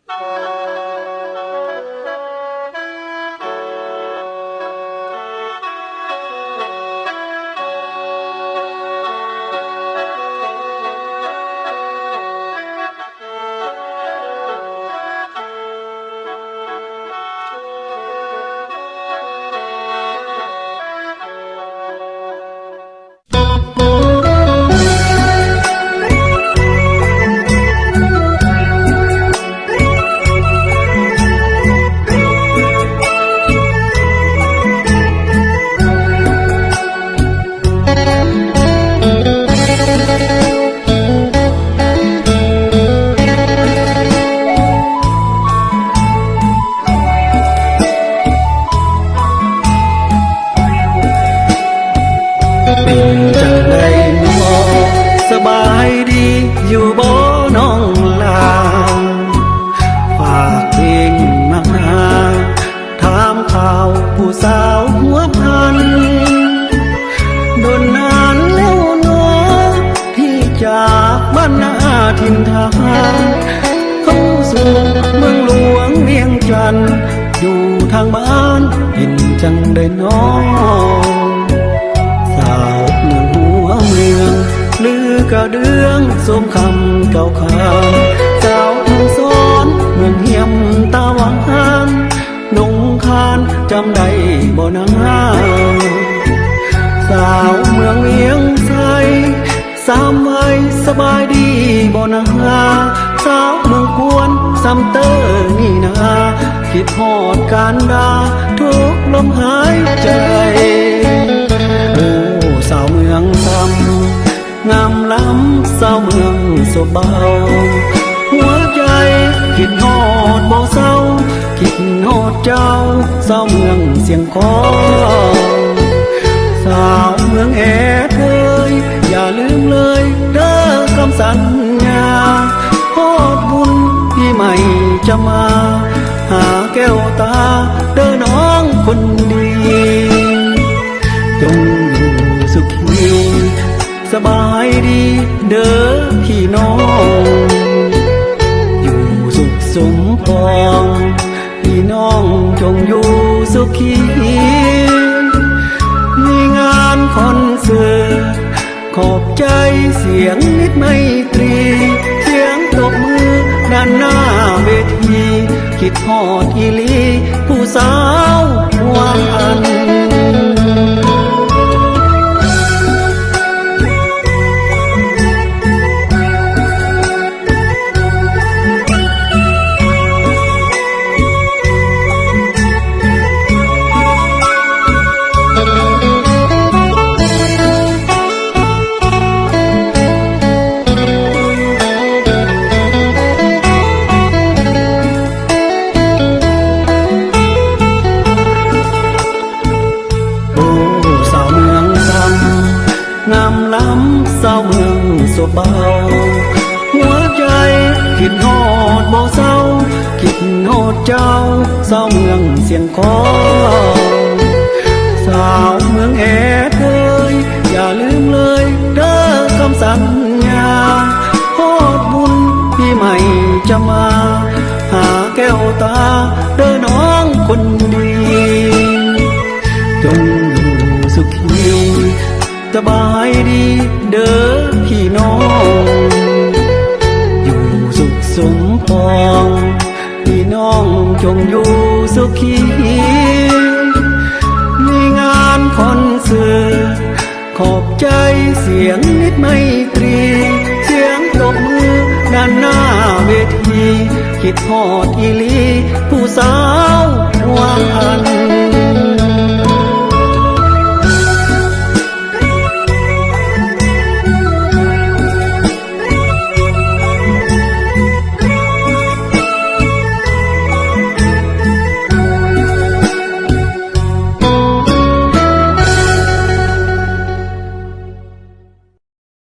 ເປັນຈັ່ງໃດນໍ ສະບາຍດີຢູ່ບໍ່ນ້ອງຫຼ້າ? ຝາກເພງມາຫາ ຖາມຂ່າວຜູ້ສາວຫົວພັນ. ດົນນານແລ້ວໜໍ ທີ່ຈາກບ້ານນາຖິ່ນຖານ ເຂົ້າສູ່ເມືອງຫຼວງວຽງຈັນ ຢູ່ທາງບ້ານເປັນຈັ່ງໃດນໍ? ສາວເມືອງຫົວເມືອງ ຫຼືກະເດືອງ ສົມຄຳເຈົ້າຂ້າ ສາວແມ່ສອນ ເມືອງຮຽມຕາຫວານ ໜົງຄານ ຈຳໄດ້ບໍ່ນາ? ສາວເມືອງວຽງໄຊ ສາມໄວ ສະບາຍດີບໍ່ນາ? ສາວເມືອງກວນ ຊຳເຕີນີ້ນາ ຄິດຮອດການດາ ທຸກລົມຫາຍໃຈ. ໂອ້ ສາວເມືອງຊຳ ງາມລ້ຳ ສາວເມືອງສົບເບົາ ຫົວໃຈຄິດຮອດບໍ່ເຊົາ ຄິດຮອດເຈົ້າ ສາວເມືອງຊຽງຂອງ. ສາວເມືອງແອດເອີຍ ຢ່າລືມເລີຍເດີຄຳສັນຍາ ຮອດບຸນປີໃໝ່ຈະມາ ຫາແກ້ວຕາເດີນ້ອງຄົນດີ ຈົ່ງຢູ່ສຸຂີ ສະບາຍດີເດີພີ່ນ້ອງ ຢູ່ສຸກສົມປອງ ພີ່ນ້ອງຈົ່ງຢູ່ສຸຂີ ມີງານຄອນເສີດ ຂອບໃຈສຽງມິດໄມຕຣີ ສຽງຕົບມືດ້ານໜ້າເວທີ ຄິດຮອດອີ່ຫຼີຜູ້ສາວຫົວພັນ. ໂອ້ ສາວເມືອງຊຳ ງາມລ້ຳ ສາວເມືອງສົບເບົາ ຫົວໃຈຄິດຮອດບໍ່ເຊົາ ຄິດຮອດເຈົ້າ ສາວເມືອງຊຽງຂອງ. ສາວເມືອງແອດເອີຍ ຢ່າລືມເລີຍເດີຄຳສັນຍາ ຮອດບຸນປີໃໝ່ຈະມາ ຫາແກ້ວຕາເດີນ້ອງຄົນດີ ຈົ່ງຢູ່ສຸຂີ ສະບາຍດີເດີພີ່ນ້ອງ ຢູ່ສຸກສົມປອງ ພີ່ນ້ອງຈົ່ງຢູ່ສຸຂີ ມີງານຄອນເສີດ ຂອບໃຈສຽງມິດໄມຕຣີ ສຽງຕົບມືດ້ານໜ້າເວທີ ຄິດຮອດອີ່ຫຼີຜູ້ສາວຫົວພັນ.